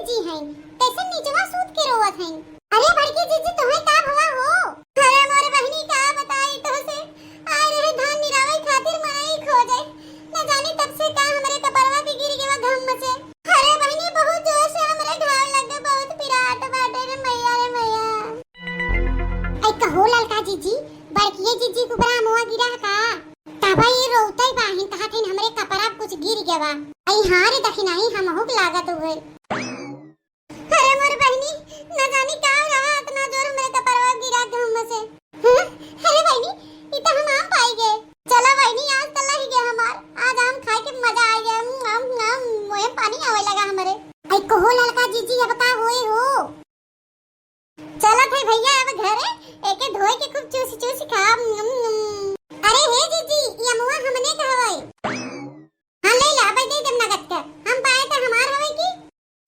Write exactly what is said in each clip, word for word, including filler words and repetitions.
जी हैं, कैसे निचवा सूत के रोवत हैं। अरे बड़की जीजी, तोहे का भवा हो? अरे मोरे बहिनी, का बताई तोहसे, आए रहे धान निरावे खातिर मनई खोजे, न जानी तब से का हमरे कपरवा के गिर गवा घम से। अरे बहिनी, बहुत जोर से हमरे घाव लग गए, बहुत पिरात बाटे रे मैया, रे मैया। ऐ कहो ललका जीजी, बड़किए जीजी के ऊपर अमवा गिरा है का? तबे ये रोवतई बाहिन, कहत हईन हमरे कपरा पे कुछ गिर गवा। ऐ हाँ रे दखिनाही, हमहू के लागत हुए। अरे मोर बहिनी, न जानी का रहा, इतना जोर मेरे कपरवा गिरा घम से। हाँ? अरे बहिनी, ई तो हम आम पाई गए। चला बहिनी, आज तो लही गए हमार, आज आम खाए के मजा आ गया। उम, आम, आम, मुँहे पानी आवे लगा हमरे। ऐ कहो ललका जीजी, अब का होए हो? चलत है भैया अब घरे, एके धोए के खूब चूस चूस खाब। उम, उम। अरे हे जीजी, ई अमवा हमने कहवाई। हाँ, ले ला, अबे दे देम नगद का। हम पाए त हमार हवे की?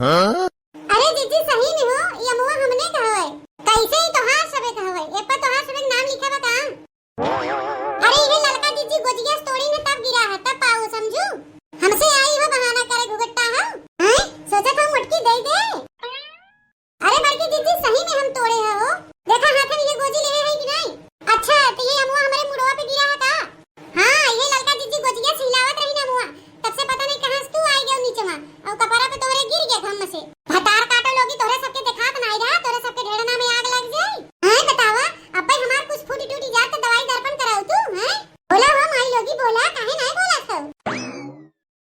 हाँ? अरे जीजी, सही में हो, ई अमवा हमने का हवे। कैसे ई तोहार सबे का हवे? ए पर तोहार सबे नाम लिखा बा का? अरे ये ललका जीजी गोजिया से तोड़ी न तब गिरा है, तब पाऊ समझू। हमसे आई हो बहाना करे घुघट्टा हो। हैं? सोचत हो मोटकी दे दे। अरे बड़की जीजी, सही में हम तोड़े है हो। देखा हाथ में ये गोजी लेहे है कि नहीं? अच्छा, तो ये अमुआ हमारे मुड़वा पे गिरा है का? हाँ, ये ललका जीजी गोजिया से हिलावत रही ना अमुआ, तब से पता नहीं कहाँ से तू आई गयो नीचे में, और कपड़ा पे तोरे गिर गया घम से। भतार काटो लोगी, तोरे सबके देखात नहीं रहा, तोरे सबके ढेड़ना में आग लग जाई। हैं बतावा, अब्बे हमार कुछ फूटी टूटी जात तो दवाई दर्पण कराऊ तू, हैं? बोला हो माई लोगी, बोला, काहे नहीं बोला सब?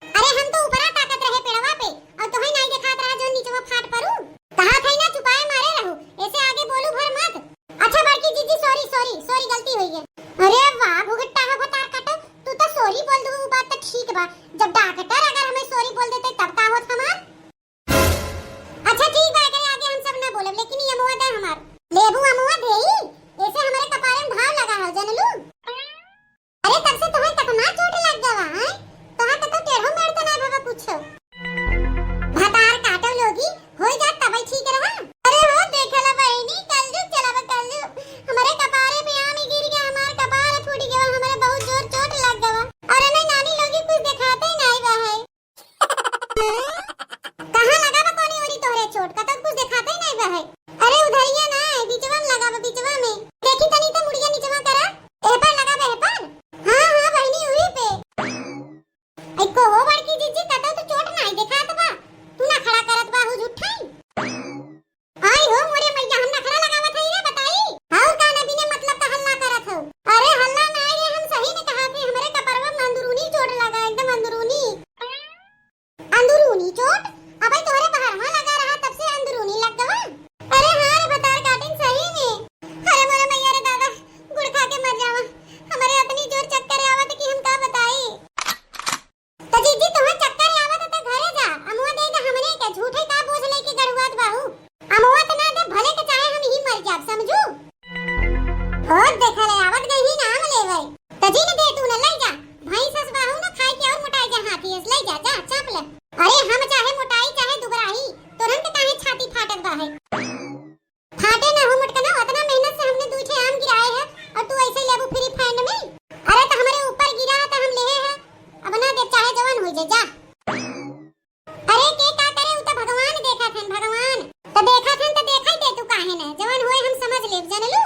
अरे हम तो ऊपरा ताकत रहे पेड़वा पे, और तोहे नाई देखात रहा जो नीचवा फाट परू। कहा थे ना चुपाए मारे रहू, ऐसे आगे बोलू भर मत। अच्छा बड़की जीजी, sorry, sorry, sorry, गलती हुई है। अरे वाह घुघट्टा है भतार काटो, तू तो sorry बोल दू, वो बात तो ठीक बा। जब डॉक्टर अगर हमें sorry बोल देते तब का होत हमार? अच्छा ठीक बा, एकरे आगे हम सब ना बोलब, लेकिन ये अमुआ दे हमार। लेबू अमुआ देई, ऐसे हमारे कपारे में घाव लगा है, जनलू? अरे तब से तोहे कतना चोट लग गवा है? तोहा कतो टेढ़ो मेढ़ तो ना भवा कुछो। भतार काटो लोगी, होई जात तबे ठीक रहा। अरे हो देखला बहिनी, कलजुग चलावा कलजुग। हमारे कपारे पे आम ही गिर गया, हमार कपार फूट गया, हमारे बहुत जोर चोट लग गवा। और नहीं नानी लोगी कुछ देखाते ही नहीं बा है। कहाँ लगा बा कोनी ओरी तोहरे चोट? कतौ कुछ देखाते ही नहीं बा है। अरे उधरिया ना है, बीचवा में लगा बा, बीचवा में। देखी तनी तो मुड़िया नीचवा करा। एह पर लगा बा, एह पर। हाँ, हाँ, बहिनी, उही पे। एको हो बड़की जीजी, कतौ तो चोट नहीं देखात बा। तू ना खड़ा करत बा, हु झूठाई। आई हो मोरे मैया, हम नखरा लगावत हई रे, बताई। और का ना बिना मतलब का हल्ला करत हो? अरे हल्ला ना, ये हम सही में कहा थे, हमरे कपरवा में अंदरूनी चोट लगा, एकदम अंदरूनी। अंदरूनी चोट? अबे तोहरे बहरवा लगा रहा, तब से अंदरूनी लग गवा। अरे हाँ रे भतार काटिन, सही में। अरे मोरे मैया रे दादा, गुड़ खा के मर जावा। हमरे अतनी जोर चक्कर आवत कि हम का बताई। त जीजी, तोहे चक्कर आवत त घरे जा, अमुआ दे दे हमने के, झूठे का बोझ लेके गड़ुआत बाहू। अमुआ त ना दे, भले के चाहे हम ही मर जाब, समझू? और देखा ले, आवत गई ही नाम लेवे। त जी न दे तू न, ले जा, भैंस हस बाहू न खाए के और मोटाई जा, हाथी हस, ले जा, जा, चाप ले। अरे हम चाहे मोटाई चाहे दुबराही, तुरंत काहे छाती फाटत बा है। फाटे ना हो मोटकना, अतना मेहनत से हमने दुइ ठे आम गिराए है और तू ऐसे लेबू free fund में? अरे त हमरे ऊपर गिरा है त हम लेहे है, अब ना दे चाहे जवन हो जाए, जा। अरे के का करे, उ त भगवान देखत हन, भगवान। त देखत हन त देखई दे तू, काहे न, जवन होए हम समझ लेब, जनलू?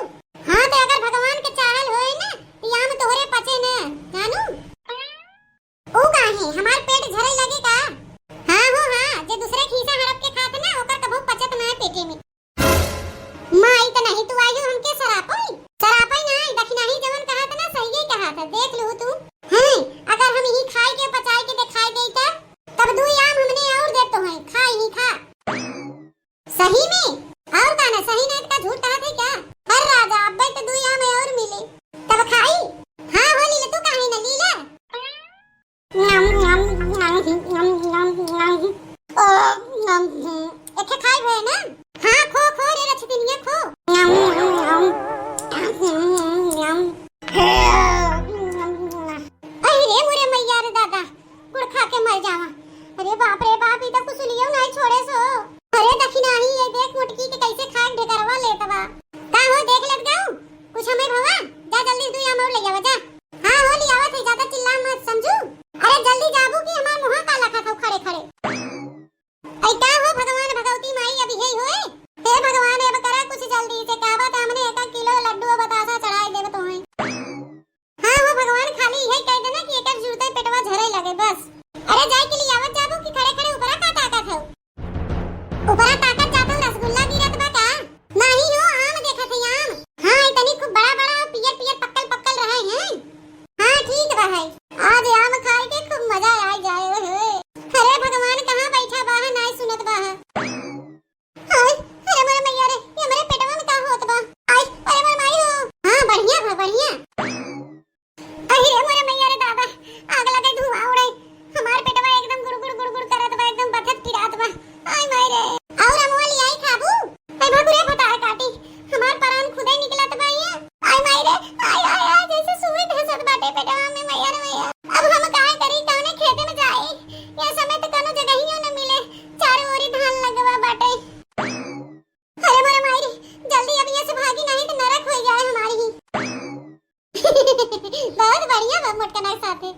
हाँ त अगर भगवान के चाहल होए न, त आम तोहरे पचे न, जानू? ऊ काहे, हमार पेट झरे लगे का? हाँ हो हाँ, जे दूसरे खीसा हड़प के खात ना, ओकर कभू पचत ना है पेटे में। माई त नहीं तू आई हो हमके सरापई? सरापई ना, दखिनाही जवन कहा था ना, सही कहा था, देख लू तू। हैं, अगर हम यही खाए के पचाए के दिखाई दे त, तब दू आम हमने और दे तो हैं, खा ही खा। सही में? और का ना, सही ना, इतना झूठ कहा थे क्या? हर राजा, अब्बे तो दू आम और मिले, तब खाई। हाँ हो लीला, तू काहे ना लीला? नम, नम, नम, नम, नम, नम। ओ, नम, एके खाई भे ना? हाँ, खो, खो रे रछदिनिया, खो। नम, नम, नम, नम, नम। अरे रे मोरे मैया रे दादा, गुड़ खा के मर जावा। अरे बाप रे बाप, ई त कुछ लियो नहीं छोड़े सो। अरे दखिनाही, ये देख मोटकी के कैसे खाए ढेकरवा लेत बा। का हो, देख लेत गाऊ? कुछ हमें भवा, जा जल्दी दू आम और ले आवा, जा। हाँ हो, ले आवत है, ज्यादा चिल्ला मत, समझू? अरे जल्दी जाबू कि हमार मुँह का लखत हो खड़े खड़े। ऐ का हो भगवान भगवती, ऊपरा ताकत जात हूँ, रसगुल्ला गिरत बा का? नाही हो, आम देखत है, आम। हाँ, इतनी खूब बड़ा बड़ा और पियर पियर पक्कल पक्कल रहे हैं। हाँ, ठीक बा है। आज आम खाए के खूब मजा आ जाए। ओए होए। अरे भगवान, कहाँ बैठा बा है, नाही सुनत बा है। हाय, अरे मोरे मैया रे, ये हमरे पेटवा में का होत बा? आय, अरे मोरे माई हो। हाँ, बढ़िया बा, बढ़िया। अरे मोरे मैया रे दादा, आग लगे, धुआं उड़े। हमार पेटवा एकदम गुड़गुड़ गुड़गुड़ करत बा, एकदम बथत पिरात बा। आय माई रे। और अमवा लियाई खाबू? ए भकुरे भतार काटी, हमार परान खुदे निकलत बा ये। आय माई रे, आय, आय, आय, जैसे सुई धंसत बाटे पेटवा में, मैया रे मैया। अब हम काय करी, कौने खेते में जाई? ये समय तो कोनो जगहियो न मिले, चारों ओरी धान लगवा बाटे। अरे मोरे माई रे, जल्दी अब यहाँ से भागी, नहीं तो नरक हो जाए हमारी ही। बहुत बढ़िया बा मोटकना के साथे।